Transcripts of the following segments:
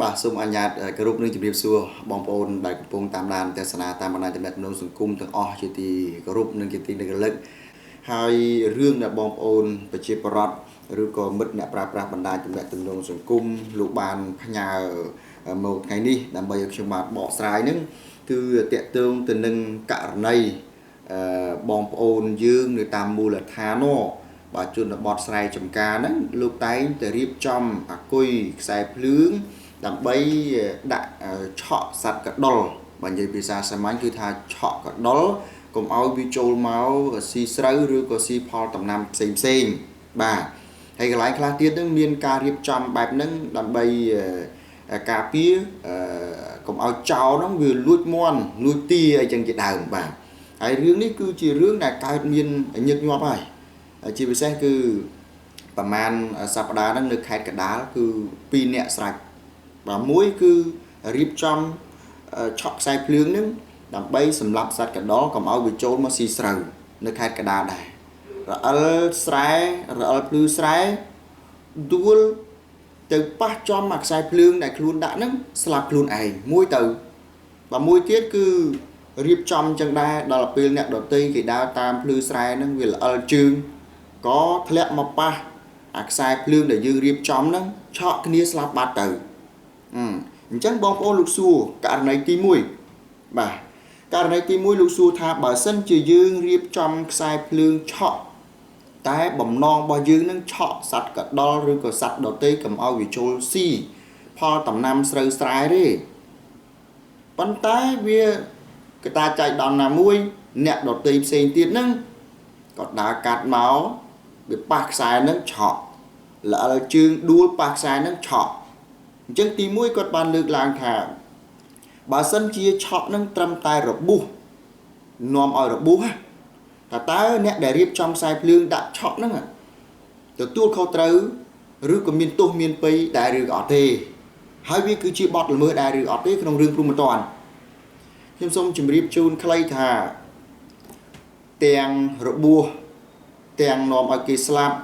បាទសូមអនុញ្ញាតគោរពនឹងជម្រាបសួរបងប្អូនដែលកំពុងតាមដានទស្សនាតាមបណ្ដាញទំនាក់ទំនងសង្គមទាំងអស់ជាទីគោរពនិងជាទីនឹករលឹកហើយរឿងដែលបងប្អូនប្រជាពលរដ្ឋឬក៏មិត្តអ្នកប្រើប្រាស់បណ្ដាញទំនាក់ទំនងសង្គមលោកបានផ្ញើមកថ្ងៃនេះដើម្បីឲ្យខ្ញុំបាទបកស្រាយនឹងគឺតកតងទៅនឹងករណីបងប្អូនយើងនៅតាមមូលដ្ឋាននោះបាទជនបទស្រែចម្ការហ្នឹងលោកតែងតែរៀបចំអាគុយខ្សែភ្លើងដើម្បីដាក់ឆក់សត្វកដុលបើនិយាយភាសាសាមញ្ញគឺថាឆក់កដុលកុំឲ្យវាចូលមកស៊ីស្រូវឬក៏ស៊ីផលដំណាំផ្សេងផ្សេងបាទហើយកន្លែងខ្លះទៀតនឹងមានការរៀបចំបែបហ្នឹងដើម្បីការពារកុំឲ្យចោលហ្នឹងវាលួចមន់លួចទាអីចឹងជាដើមបាទហើយរឿងនេះគឺជារឿងដែលកើតមានញឹកញាប់ហើយជាពិសេសគឺប្រហែលសប្តាហ៍ហ្នឹងនៅខេត្តកដាលគឺ2នាក់ស្រេចបាទមួយគឺរៀបចំឆក់ខ្សែភ្លើងហ្នឹងដើម្បីសម្លាប់សត្វកណ្ដុរកុំឲ្យវាចូលមកស៊ីស្រូវនៅខេត្តកដាលដែររអិលស្រែរអិលភ្លឺស្រែដួលទៅប៉ះចំអាខ្សែភ្លើងដែលខ្លួនដាក់ហ្នឹងស្លាប់ខ្លួនឯងមួយទៅបាទមួយទៀតគឺរៀបចំចឹងដែរដល់ពេលអ្នកដតីគេដើរតាមភ្លឺស្រែហ្នឹងវាល្អិលជើងក៏ធ្លាក់មកប៉ះអាខ្សែភ្លើងដែលយើងរៀបចំហ្នឹងឆក់គ្នាស្លាប់បាត់ទៅអញ្ចឹងបងប្អូនលោកសួរករណីទី1បាទករណីទី1លោកសួរថាបើសិនជាយើងរៀបចំខ្សែភ្លើងឆក់តែបំណងរបស់យើងនឹងឆក់សត្វកដុលឬក៏សត្វដទៃកុំឲ្យវាចូលស៊ីផលដំណាំស្រូវស្រែទេប៉ុន្តែវាកតាចៃដន្យណាមួយអ្នកដទៃផ្សេងទៀតហ្នឹងក៏ដើរកាត់មកវាប៉ះខ្សែហ្នឹងឆក់ល្អិលជើងដួលប៉ះខ្សែហ្នឹងឆក់អញ្ចឹងទី1គាត់បានលើកឡើងថាបើសិនជាឆក់នឹងត្រឹមតែរបួសនាំឲ្យរបួសតើអ្នកដែលរៀបចំខ្សែភ្លើងដាក់ឆក់ហ្នឹងទទួលខុសត្រូវឬក៏មានទោសមានពៃដែរឬក៏អត់ទេហើយវាគឺជាបទល្មើសដែរឬអត់ទេក្នុងរឿងព្រហ្មទណ្ឌខ្ញុំសូមជម្រាបជូនខ្លីថាទាំងរបួសទាំងនាំឲ្យគេស្លាប់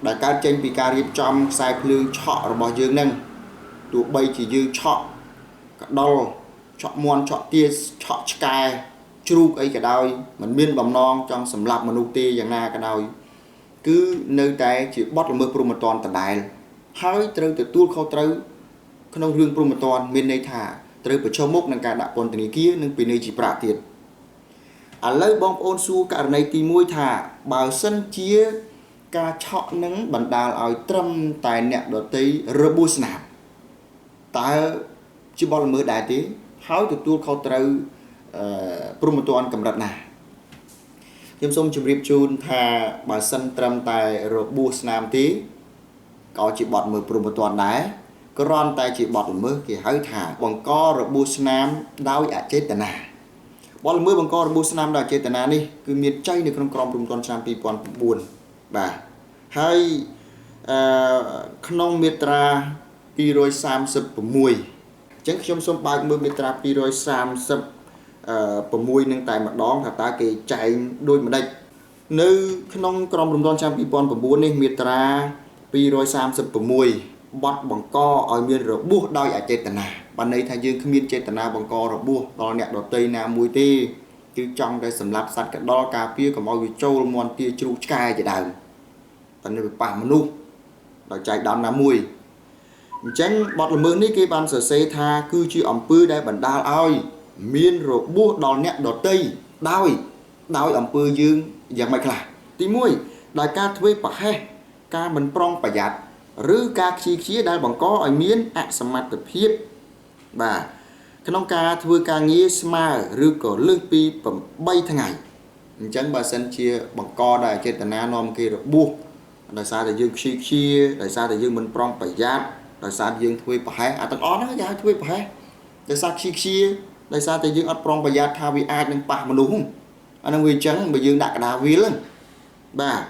ដែលកើតចេញពីការរៀបចំខ្សែភ្លើងឆក់របស់យើងហ្នឹងទោះបីជាយើងឆក់កដុលឆក់មន់ឆក់ទាឆក់ឆ្កែជ្រូកអីក៏ដោយមិនមានបំណងចង់សម្លាប់មនុស្សទេយ៉ាងណាក៏ដោយគឺនៅតែជាបទល្មើសព្រហ្មទណ្ឌដដែលហើយត្រូវទទួលខុសត្រូវក្នុងរឿងព្រហ្មទណ្ឌមានន័យថាត្រូវប្រឈមមុខនឹងការដាក់ពន្ធនាគារនិងពិន័យជាប្រាក់ទៀតឥឡូវបងប្អូនសួរករណីទី1ថាបើសិនជាការឆក់នឹងបណ្ដាលឲ្យត្រឹមតែអ្នកដទៃរបួសស្នាមតើជាបទល្មើសដែរទេហើយទទួលខុសត្រូវព្រហ្មទណ្ឌកម្រិតណាខ្ញុំសូមជម្រាបជូនថាបើសិនត្រឹមតែរបួសស្នាមទេក៏ជាបទល្មើសព្រហ្មទណ្ឌដែរគ្រាន់តែជាបទល្មើសគេហៅថាបង្ករបួសស្នាមដោយអចេតនាបទល្មើសបង្ករបួសស្នាមដោយអចេតនានេះគឺមានចែងនៅក្នុងក្រមព្រហ្មទណ្ឌឆ្នាំ2009បាទហើយក្នុងមាត្រា236អញ្ចឹងខ្ញុំសូមបើកមើលមាត្រា236នឹងតែម្ដងថាតើគេចែងដូចម្ដេចនៅក្នុងក្រមព្រហ្មទណ្ឌឆ្នាំ2009នេះមាត្រា236បទបង្កឲ្យមានរបួសដោយអចេតនាបានន័យថាយើងគ្មានចេតនាបង្ករបួសដល់អ្នកដទៃណាមួយទេគឺចង់តែសម្លាប់សត្វកដុលការពារកុំឲ្យវាចូលមន់ទាជ្រូកឆ្កែជាដើមតែនៅប៉ះមនុស្សដោយចៃដន្យណាមួយអញ្ចឹងបទល្មើសនេះគេបានសរសេរថាគឺជាអំពើដែលបណ្ដាលឲ្យមានរបួសដល់អ្នកដទៃដោយអំពើយើងយ៉ាងម៉េចខ្លះទី1ដោយការធ្វើប្រហែសការមិនប្រុងប្រយ័ត្នឬការខ្ជិលខ្ជាដែលបង្កឲ្យមានអសមត្ថភាពបាទក្នុងការធ្វើការងារស្មើឬក៏លើសពី8ថ្ងៃអញ្ចឹងបើសិនជាបង្កដោយអចេតនានាំគេរបួសដោយសារតែយើងខ្ជិលខ្ជាដោយសារតែយើងមិនប្រុងប្រយ័ត្នដោយសារយើងធ្វើប្រហែសអាទាំងអស់ហ្នឹងគេហៅធ្វើប្រហែសដោយសារខ្ជិលខ្ជាដោយសារតែយើងអត់ប្រុងប្រយ័ត្នថាវាអាចនឹងប៉ះមនុស្សអាហ្នឹងវាអញ្ចឹងបើយើងដាក់កដាវាលហ្នឹងបាទ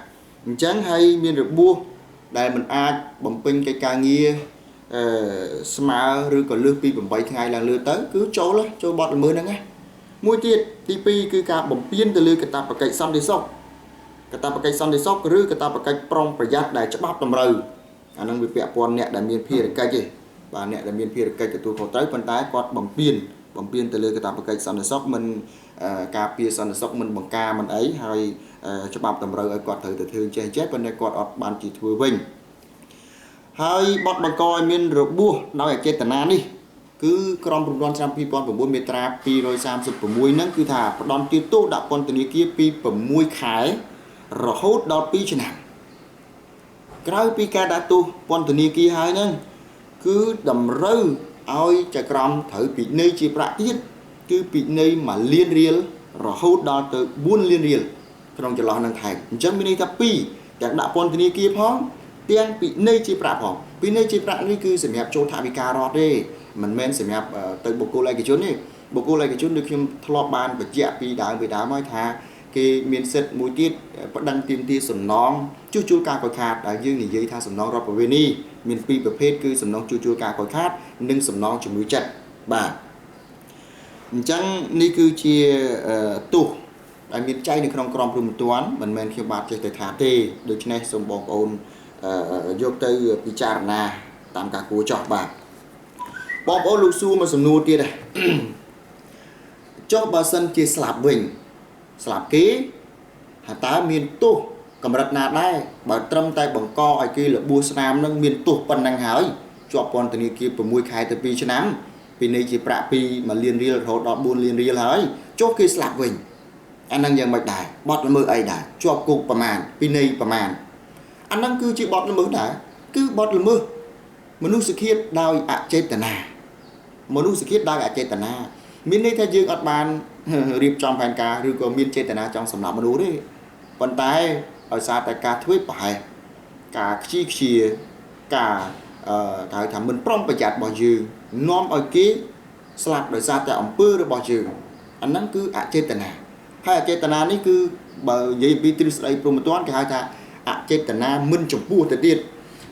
អញ្ចឹងហើយមានរបួសដែលមិនអាចបំពេញកិច្ចការងារស្មើឬក៏លើសពី8ថ្ងៃឡើងលើទៅគឺចូលបទល្មើសហ្នឹងណាមួយទៀតទី2គឺការបំពានទៅលើកាតព្វកិច្ចសន្តិសុខកាតព្វកិច្ចសន្តិសុខឬកាតព្វកិច្ចប្រុងប្រយ័ត្នដែលច្បាប់តម្រូវអាហ្នឹងវាពាក់ព័ន្ធអ្នកដែលមានភារកិច្ចទេ បាទអ្នកដែលមានភារកិច្ចទទួលខុសត្រូវប៉ុន្តែគាត់បំពេញទៅលើកាតព្វកិច្ចសន្តិសុខមិនការពារសន្តិសុខមិនបង្ការមិនអីហើយច្បាប់តម្រូវឲ្យគាត់ត្រូវទៅធ្វើចេះប៉ុន្តែគាត់អត់បានជាធ្វើវិញហើយបទបង្កឲ្យមានរបួសដោយអចេតនានេះគឺក្រមព្រហ្មទណ្ឌឆ្នាំ2009មាត្រា236ហ្នឹងគឺថាផ្ដន្ទាទោសដាក់ពន្ធនាគារពី6ខែរហូតដល់2ឆ្នាំក្រៅពីការដាក់ទោសពន្ធនាគារហើយហ្នឹងគឺតម្រូវឲ្យចៅក្រមត្រូវពិន័យជាប្រាក់ទៀតគឺពិន័យ1លានរៀលរហូតដល់ទៅ4លានរៀលក្នុងចន្លោះនឹងថែមអញ្ចឹងមានន័យថា2ទាំងដាក់ពន្ធនាគារផងទាំងពិន័យជាប្រាក់ផងពិន័យជាប្រាក់នេះគឺសម្រាប់ចូលថវិការដ្ឋទេមិនមែនសម្រាប់ទៅបុគ្គលឯកជនទេបុគ្គលឯកជនដូចខ្ញុំធ្លាប់បានបញ្ជាក់ពីដើមហើយថាគេមានសិទ្ធិមួយទៀតប្តឹងទាមទារសំណងជួសជុលការខូចខាតដែលយើងនិយាយថាសំណងរដ្ឋប្រវេណីមានពីរប្រភេទគឺសំណងជួសជុលការខូចខាតនិងសំណងជំងឺចិត្តបាទអញ្ចឹងនេះគឺជាទោសដែលមានចែងនៅក្នុងក្រមព្រហ្មទណ្ឌមិនមែនខ្ញុំបាទចេះតែថាទេដូច្នេះសូមបងប្អូនយកទៅពិចារណាតាមការគួរចោះបាទបងប្អូនលោកសួរមកសំណួរទៀតដែរចុះបើសិនជាស្លាប់វិញស្លាប់គេថាតើមានទោសកម្រិតណាដែរបើត្រឹមតែបង្កឲ្យគេរបួសស្នាមនឹងមានទោសប៉ុណ្ណឹងហើយជាប់ពន្ធនាគារ6ខែទៅ2ឆ្នាំពិន័យជាប្រាក់ពី1លានរៀលរហូតដល់4លានរៀលហើយចុះគេស្លាប់វិញអានឹងយ៉ាងម៉េចដែរបទល្មើសអីដែរជាប់គុកប្រមាណពិន័យប្រមាណអានឹងគឺជាបទល្មើសដែរគឺបទល្មើសមនុស្សឃាតដោយអចេតនាមនុស្សឃាតដោយអចេតនាមានន័យថាយើងអត់បានរៀបចំផែនការឬក៏មានចេតនាចង់សម្លាប់មនុស្សទេប៉ុន្តែដោយសារតែការធ្វើប្រហែសការខ្ជីខ្ជាការគេហៅថាមិនប្រុងប្រយ័ត្នរបស់យើងនាំឲ្យគេស្លាប់ដោយសារតែអំពើរបស់យើងអាហ្នឹងគឺអចេតនាហើយអចេតនានេះគឺបើនិយាយពីទ្រឹស្ដីព្រហ្មទណ្ឌគេហៅថាអចេតនាមិនចំពោះទៅទៀត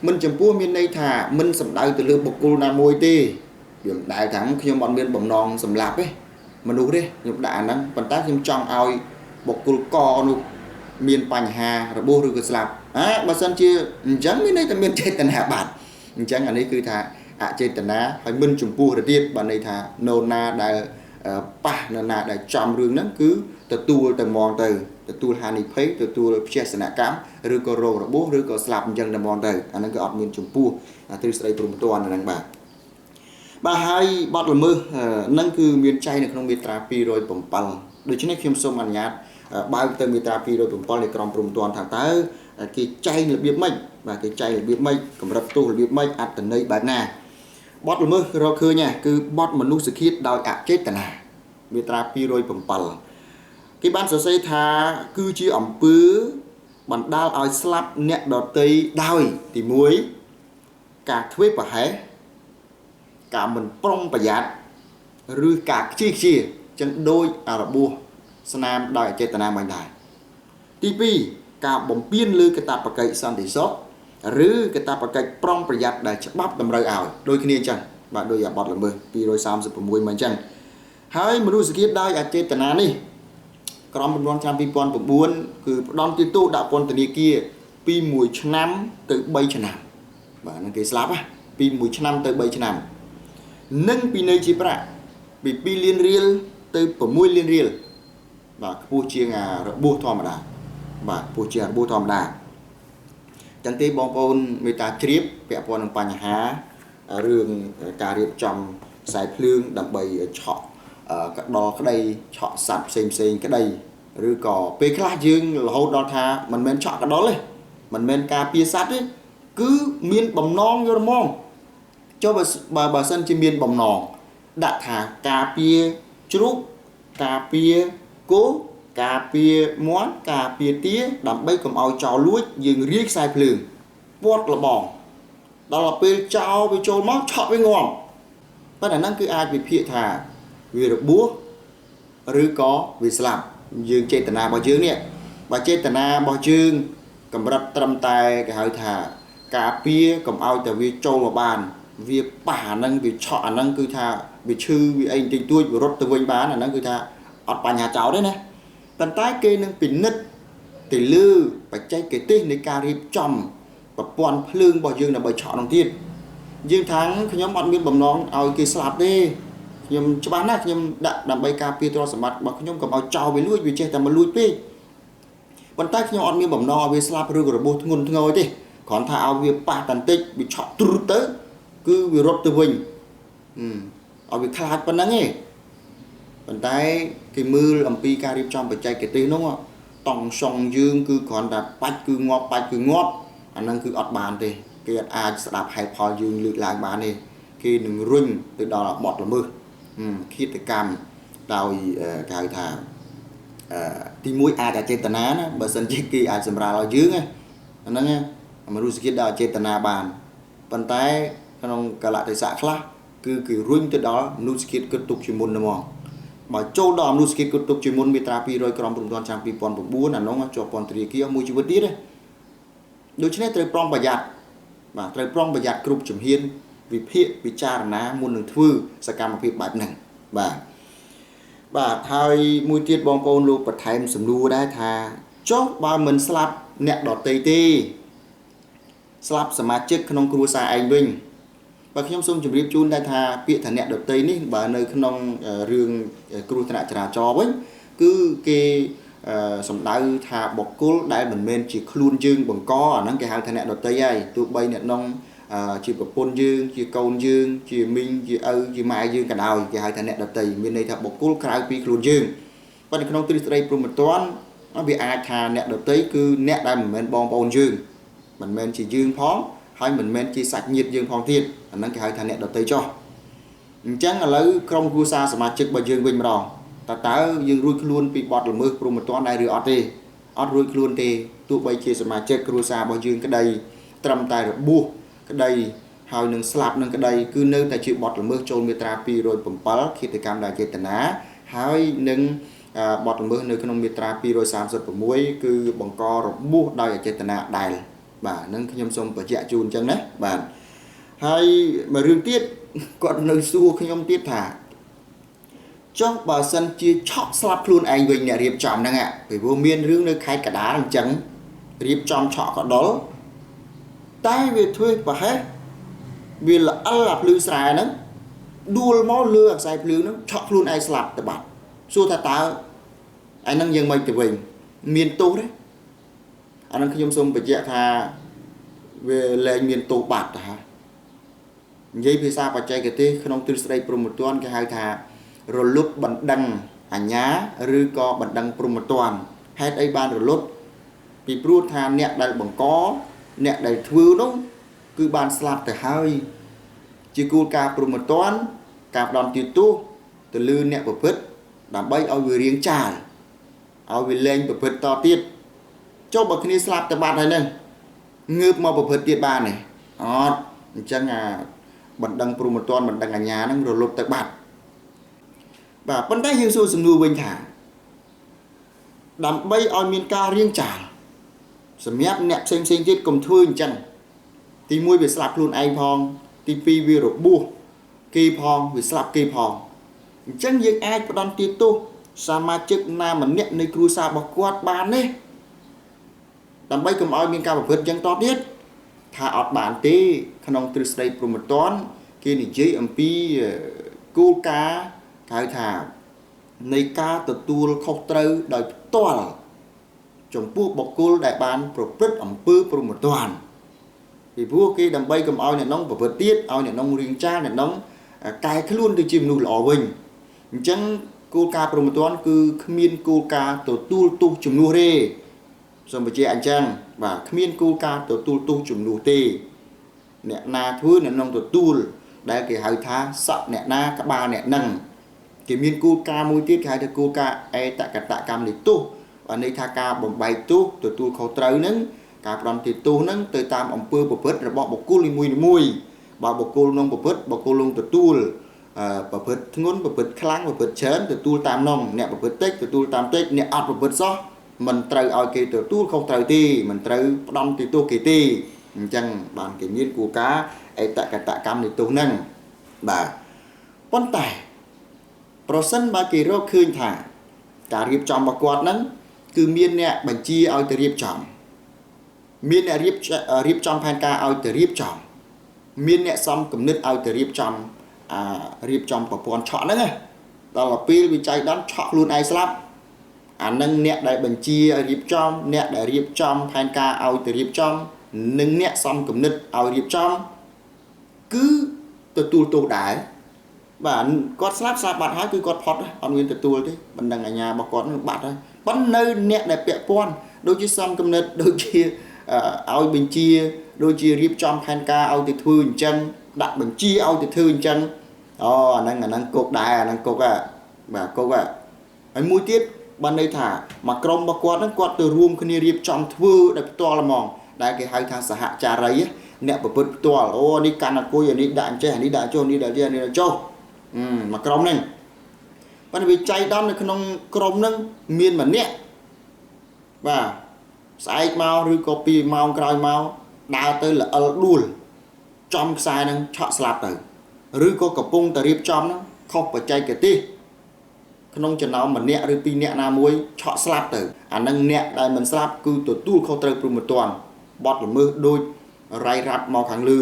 មិនចំពោះមានន័យថាមិនសំដៅទៅលើបុគ្គលណាមួយទេវាមិនដែលថាខ្ញុំអត់មានបំណងសម្លាប់ទេមនុស្សទេខ្ញុំដាក់អាហ្នឹងប៉ុន្តែខ្ញុំចង់ឲ្យបុគ្គលកនោះមានបញ្ហារបួសឬក៏ស្លាប់បើសិនជាអញ្ចឹងមានន័យថាមានចេតនាបាត់អញ្ចឹងអានេះគឺថាអចេតនាហើយមិនចំពោះទៅទៀតបើន័យថាណូណាដែលប៉ះនៅណាដែលចំរឿងហ្នឹងគឺទទួលទៅហ្មងទៅទទួលហានិភ័យទទួលព្យសនកម្មឬក៏រងរបួសឬក៏ស្លាប់អញ្ចឹងទៅហ្មងទៅអាហ្នឹងគឺអត់មានចំពោះទ្រឹស្ដីព្រហ្មទណ្ឌហ្នឹងបាទបាទហើយបទល្មើសហ្នឹងគឺមានចែងនៅក្នុងមាត្រា207ដូច្នេះខ្ញុំសូមអនុញ្ញាតបើកទៅមាត្រា207នៃក្រមព្រហ្មទណ្ឌថាតើគេចែងរបៀបម៉េចបាទគេចែងរបៀបម៉េចកម្រិតទោសរបៀបម៉េចអត្ថន័យបែបណាបទល្មើសរកឃើញគឺបទមនុស្សឃាតដោយអចេតនាមាត្រា207គេបានសរសេរថាគឺជាអំពើបណ្ដាលឲ្យស្លាប់អ្នកដទៃដោយទី1ការធ្វើប្រហែសការមិនប្រុងប្រយ័ត្នឬការខ្ជីខ្ជាចឹងដូចអារបួសស្នាមដោយអចេតនាមិនដែរទី2ការបំពានលើកាតព្វកិច្ចសន្តិសុខឬកាតព្វកិច្ចប្រុងប្រយ័ត្នដែលច្បាប់តម្រូវឲ្យដូចគ្នាអញ្ចឹងបាទដូចអាបទល្មើស236មកអញ្ចឹងហើយមនុស្សឃាតដោយអចេតនានេះក្រមព្រហ្មទណ្ឌឆ្នាំ2009គឺផ្ដន្ទាទោសដាក់ពន្ធនាគារពី1ឆ្នាំទៅ3ឆ្នាំបាទហ្នឹងគេស្លាប់ពី1ឆ្នាំទៅ3ឆ្នាំនិងពិន័យជាប្រាក់ពី2លានរៀលទៅ6លានរៀលបាទខ្ពស់ជាងអារបួសធម្មតាបាទខ្ពស់ជាងរបួសធម្មតាចឹងទេបងប្អូនមេត្តាជ្រាបពាក់ព័ន្ធនឹងបញ្ហារឿងការរៀបចំខ្សែភ្លើងដើម្បីឆក់កដក្តីឆក់សត្វផ្សេងផ្សេងក្តីឬក៏ពេលខ្លះយើងរហូតដល់ថាមិនមែនឆក់កដុលទេមិនមែនការពារសត្វទេគឺមានបំណងយល់ហ្មងចុះបើសិនជាមានបំណងដាក់ថាការពារជ្រូកការពារគោការពារមាន់ការពារទាដើម្បីកុំឲ្យចោលលួចយើងរាយខ្សែភ្លើងពាត់លបងដល់ពេលចោលវាចូលមកឆក់វាងាប់ប៉ុន្តែហ្នឹងគឺអាចវិភាគថាវារបួសឬក៏វាស្លាប់យើងចេតនារបស់យើងនេះបើចេតនារបស់យើងកម្រិតត្រឹមតែគេហៅថាការពារកុំឲ្យតែវាចូលមកបានវាប៉ះអាហ្នឹងវាឆក់អាហ្នឹងគឺថាវាឈឺវាអីបន្តិចតួចវារត់ទៅវិញបានអាហ្នឹងគឺថាអត់បញ្ហាចោលទេណាប៉ុន្តែគេនឹងពិនិត្យទៅលើបច្ចេកទេសនៃការរៀបចំប្រព័ន្ធភ្លើងរបស់យើងដើម្បីឆក់នោះទៀត យើងថាខ្ញុំអត់មានបំណងឲ្យគេស្លាប់ទេខ្ញុំច្បាស់ណាស់ខ្ញុំដាក់ដើម្បីការពារទ្រព្យសម្បត្តិរបស់ខ្ញុំកុំឲ្យចោលវាលួចវាចេះតែមកលួចពេកប៉ុន្តែខ្ញុំអត់មានបំណងឲ្យវាស្លាប់ឬក៏របួសធ្ងន់ធ្ងរទេគ្រាន់ថាឲ្យវាប៉ះតែបន្តិចវាឆក់ទ្រុតទៅគឺវារត់ទៅវិញឲ្យវាខ្លាចប៉ុណ្្នឹងឯងប៉ុន្តែគេមើលអំពីការរៀបចំបច្ចេកទេសនោះតង់សុងយើងគឺគ្រាន់តែបាច់គឺងាប់បាច់គឺងាប់អាហ្នឹងគឺអត់បានទេគេអត់អាចស្ដាប់ហេតុផលយើងលើកឡើងបានទេគេនឹងរុញទៅដល់បទល្មើសឃាតកម្មដោយគេហៅថាទីមួយអាចអចេតនាណាបើសិនជាគេអាចសម្រាលឲ្យយើងអាហ្នឹងមនុស្សជាតិដល់អចេតនាបានប៉ុន្តែក្នុងកលៈទេសៈខ្លះគឺគេរុញទៅដល់មនុស្សជាតិគិតទុកជាមុនហ្មងបើចូលដល់មនុស្សជាតិគិតទុកជាមុនមាត្រា200ក្រមព្រហ្មទណ្ឌឆ្នាំ2009អានោះជាប់ពន្ធនាគារមួយជីវិតទៀតទេដូច្នេះត្រូវប្រុងប្រយ័ត្នបាទត្រូវប្រុងប្រយ័ត្នគ្រប់ជំហានវិភាគពិចារណាមុននឹងធ្វើសកម្មភាពបែបហ្នឹងបាទបាទហើយមួយទៀតបងប្អូនលោកបន្ថែមសំណួរដែរថាចុះបើមិនស្លាប់អ្នកដទៃទេស្លាប់សមាជិកក្នុងគ្រួសារឯងវិញបើខ្ញុំសូមជម្រាបជូនដែរថាពាក្យថាអ្នកដទៃនេះបើនៅក្នុងរឿងគ្រោះថ្នាក់ចរាចរណ៍វិញគឺគេសំដៅថាបុគ្គលដែលមិនមែនជាខ្លួនយើងបង្កអាហ្នឹងគេហៅថាអ្នកដទៃហើយទោះបីអ្នកនងជាប្រពន្ធយើងជាកូនយើងជាមីងជាឪជាម៉ែយើងក៏ដោយគេហៅថាអ្នកដទៃមានន័យថាបុគ្គលក្រៅពីខ្លួនយើងប៉ុន្តែក្នុងទ្រឹស្ដីព្រហ្មទណ្ឌវាអាចថាអ្នកដទៃគឺអ្នកដែលមិនមែនបងប្អូនយើងមិនមែនជាយើងផងហើយមិនមែនជាសាច់ញាតិយើងផងទៀតអាហ្នឹងគេហៅថាអ្នកដទៃចុះអញ្ចឹងឥឡូវក្រុមគ្រួសារសមាជិករបស់យើងវិញម្ដងតើយើងរួចខ្លួនពីបទល្មើសព្រហ្មទណ្ឌដែរឬអត់ទេអត់រួចខ្លួនទេទោះបីជាសមាជិកគ្រួសាររបស់យើងក្តីត្រឹមតែរបួសក្តីហើយនឹងស្លាប់នឹងក្តីគឺនៅតែជាបទល្មើសចូលមាត្រា207ឃាតកម្មដោយចេតនាហើយនឹងបទល្មើសនៅក្នុងមាត្រា236គឺបង្ករបួសដោយអចេតនាដែលបាទនឹងខ្ញុំសូមបញ្ជាក់ជូនអញ្ចឹងណាបាទហើយមួយរឿងទៀតគាត់នៅសួរខ្ញុំទៀតថាចុះបើសិនជាឆក់ស្លាប់ខ្លួនឯងវិញអ្នករៀបចំហ្នឹងពីព្រោះមានរឿងនៅខេត្តកណ្ដាលអញ្ចឹងរៀបចំឆក់កដុលតែវាធ្វើប្រហែសវាល្អិលអាភ្លឺស្រែហ្នឹងដួលមកលើអាខ្សែភ្លើងហ្នឹងឆក់ខ្លួនឯងស្លាប់ទៅបាត់សួរថាតើអាហ្នឹងយើងមិនទៅវិញមានទោសទេអាហ្នឹងខ្ញុំសូមបញ្ជាក់ថាវាលែងមានទោសបាត់ទៅហើយនិយាយភាសាបច្ចេកទេសក្នុងទ្រឹស្ដីព្រហ្មទណ្ឌគេហៅថារលត់បណ្ដឹងអាជ្ញាឬក៏បណ្ដឹងព្រហ្មទណ្ឌហេតុអីបានរលត់ពីព្រោះថាអ្នកដែលបង្កអ្នកដែលធ្វើនោះគឺបានស្លាប់ទៅហើយជាគោលការណ៍ព្រហ្មទណ្ឌការផ្ដន្ទាទោសទៅលើអ្នកប្រព្រឹត្តដើម្បីឲ្យវារៀងចាលឲ្យវាលែងប្រព្រឹត្តតទៀតចុះបើគ្នាស្លាប់ទៅបាត់ហើយហ្នឹងងើបមកប្រព្រឹត្តទៀតបានទេអត់អញ្ចឹងអាបណ្ដឹងព្រហ្មទណ្ឌបណ្ដឹងអាជ្ញាហ្នឹងរលត់ទៅបាត់បាទប៉ុន្តែយើងសួរសំណួរវិញថាដើម្បីឲ្យមានការរៀងចាលសម្រាប់អ្នកផ្សេងផ្សេងទៀតកុំធ្វើអញ្ចឹងទី1វាស្លាប់ខ្លួនឯងផងទី2វារបួសគេផងវាស្លាប់គេផងអញ្ចឹងយើងអាចផ្ដន្ទាទោសសមាជិកណាម្នាក់នៃគ្រួសាររបស់គាត់បានទេដើម្បីកុំឲ្យមានការប្រព្រឹត្តអញ្ចឹងតទៀតថាអត់បានទេក្នុងទ្រឹស្ដីព្រហ្មទណ្ឌគេនិយាយអំពីគោលការណ៍គេហៅថានៃការទទួលខុសត្រូវដោយផ្ទាល់ចំពោះបុគ្គលដែលបានប្រព្រឹត្តអំពើព្រហ្មទណ្ឌពីព្រោះគេដើម្បីកុំឲ្យអ្នកនងប្រព្រឹត្តទៀតឲ្យអ្នកនងរៀងចាលអ្នកនងកែខ្លួនទៅជាមនុស្សល្អវិញអញ្ចឹងគោលការណ៍ព្រហ្មទណ្ឌគឺគ្មានគោលការណ៍ទទួលទោសជំនួសទេសូមបញ្ជាក់អញ្ចឹងបាទគ្មានគោលការណ៍ទទួលទោសជំនួសទេអ្នកណាធ្វើអ្នកនងទទួលដែលគេហៅថាសក់អ្នកណាក្បាលអ្នកនឹងគេមានគោលការណ៍មួយទៀតគេហៅថាគោលការណ៍អេតកតកម្មនៃទោសបានន័យថាការបំបែកទោសទទួលខុសត្រូវនឹងការផ្ដន្ទាទោសនឹងទៅតាមអំពើប្រព្រឹត្តរបស់បុគ្គលនីមួយៗបើបុគ្គលនងប្រព្រឹត្តបុគ្គលនងទទួលប្រព្រឹត្តធ្ងន់ប្រព្រឹត្តខ្លាំងប្រព្រឹត្តច្រើនទទួលតាមនងអ្នកប្រព្រឹត្តតិចទទួលតាមតិចអ្នកអត់ប្រព្រឹត្តសោះមិនត្រូវឲ្យគេទទួលខុសត្រូវទេមិនត្រូវផ្ដន្ទាទោសគេទេអញ្ចឹងបានគេមានគោលការណ៍អេតកតកម្មនៃទោសនឹងបាទប៉ុន្តែប្រសិនបើគេរកឃើញថាការរៀបចំរបស់គាត់ហ្នឹងគឺមានអ្នកបញ្ជាឲ្យទៅរៀបចំមានអ្នករៀបចំផែនការឲ្យទៅរៀបចំ មានអ្នកសំគំនិតឲ្យទៅរៀបចំអារៀបចំប្រព័ន្ធឆក់ហ្នឹងណាដល់ពេលវិច័យដន្យឆក់ខ្លួនឯងស្លាប់អានឹងអ្នកដែលបញ្ជាឲ្យរៀបចំអ្នកដែលរៀបចំផែនការឲ្យទៅរៀបចំនិងអ្នកសំគំនិតឲ្យរៀបចំគឺទទួលទោសដែរបាទគាត់ស្លាប់ស្លាប់បាត់ហើយគឺគាត់ផុតអត់មានទទួលទេបណ្ដឹងអាជ្ញារបស់គាត់នឹងបាត់ហើយប៉ុន្តែនៅអ្នកដែលពាក់ព័ន្ធដូចជាសំគំនិតដូចជាឲ្យបញ្ជាដូចជារៀបចំផែនការឲ្យទៅធ្វើអញ្ចឹងដាក់បញ្ជាឲ្យទៅធ្វើអញ្ចឹងអូអាហ្នឹងគុកដែរអាហ្នឹងគុកហ่ะបាទគុកហ่ะហើយមួយទៀតបានន័យថាមួយក្រុមរបស់គាត់ហ្នឹងគាត់ទៅរួមគ្នារៀបចំធ្វើដោយផ្ទាល់ហ្មងដែលគេហៅថាសហចារីអ្នកប្រព្រឹត្តផ្ទាល់អូនេះកាន់អាគុយអានេះដាក់អញ្ចេះអានេះដាក់ចុះនេះដាក់នេះដាក់ចុះមួយក្រុមហ្នឹងប៉ុន្តែវាចៃដន្យនៅក្នុងក្រុមហ្នឹងមានម្នាក់បាទស្អែកមកឬក៏2ម៉ោងក្រោយមកដើរទៅល្អិលដួលចំខ្សែហ្នឹងឆក់ស្លាប់ទៅឬក៏កំពុងតែរៀបចំហ្នឹងខុសបច្ចេកទេសក្នុងចំណោមម្នាក់ឬពីរនាក់ណាមួយឆក់ស្លាប់ទៅអានឹងអ្នកដែលមិនស្លាប់គឺទទួលខុសត្រូវព្រមត្តនបត់ល្មើសដូចរៃរ៉ាប់មកខាងលើ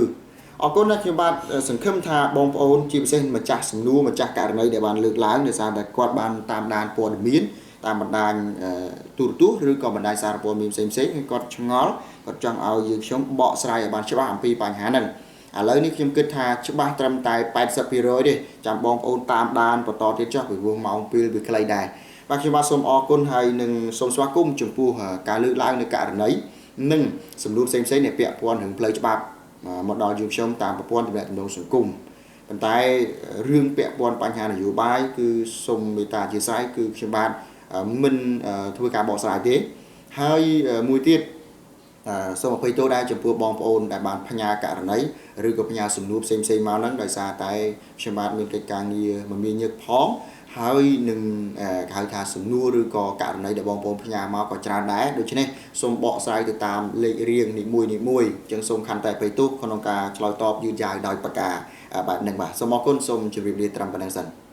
អរគុណណាស់ខ្ញុំបាទសង្ឃឹមថាបងប្អូនជាពិសេសម្ចាស់សំណួរម្ចាស់ករណីដែលបានលើកឡើងដោយសារតែគាត់បានតាមដានព័ត៌មានតាមបណ្ដាញទូរទស្សន៍ឬក៏បណ្ដាញសារព័ត៌មានផ្សេងៗហើយគាត់ឆ្ងល់គាត់ចង់ឲ្យយើងខ្ញុំបកស្រាយឲ្យបានច្បាស់អំពីបញ្ហាហ្នឹងឥឡូវនេះខ្ញុំគិតថាច្បាស់ត្រឹមតែ 80% ទេចាំបងប្អូនតាមដានបន្តទៀតចុះពីព្រោះម៉ោងពេលវាខ្លីដែរបាទខ្ញុំបាទសូមអរគុណហើយនឹងសូមស្វាគមន៍ចំពោះការលើកឡើងនៅករណីនិងសំណួរផ្សេងៗដែលពាក់ព័ន្ធនឹងផ្លូវច្បាប់មកដល់យើងខ្ញុំតាមប្រព័ន្ធទំនាក់ទំនងសង្គមប៉ុន្តែរឿងពាក់ព័ន្ធបញ្ហានយោបាយគឺសូមមេត្តាអធិស្ឋានគឺខ្ញុំបាទមិនធ្វើការបកស្រាយទេហើយមួយទៀតសូមអភ័យទោសដែរចំពោះបងប្អូនដែលបានផ្ញើករណីឬក៏ផ្ញើសំណួរផ្សេងៗមកហ្នឹងដោយសារតែខ្ញុំបាទមានកិច្ចការងារមមាញឹកផងហើយនឹងគេហៅថាសំណួរឬក៏ករណីដែលបងប្អូនផ្ញើមកក៏ច្រើនដែរដូច្នេះសូមបកស្រាយទៅតាមលេខរៀងនីមួយៗអញ្ចឹងសូមខន្តីអភ័យទោសក្នុងការឆ្លើយតបយឺតយ៉ាវដោយប្រការបែបហ្នឹងបាទសូមអរគុណសូមជម្រាបលាត្រឹមប៉ុណ្្នឹងសិន។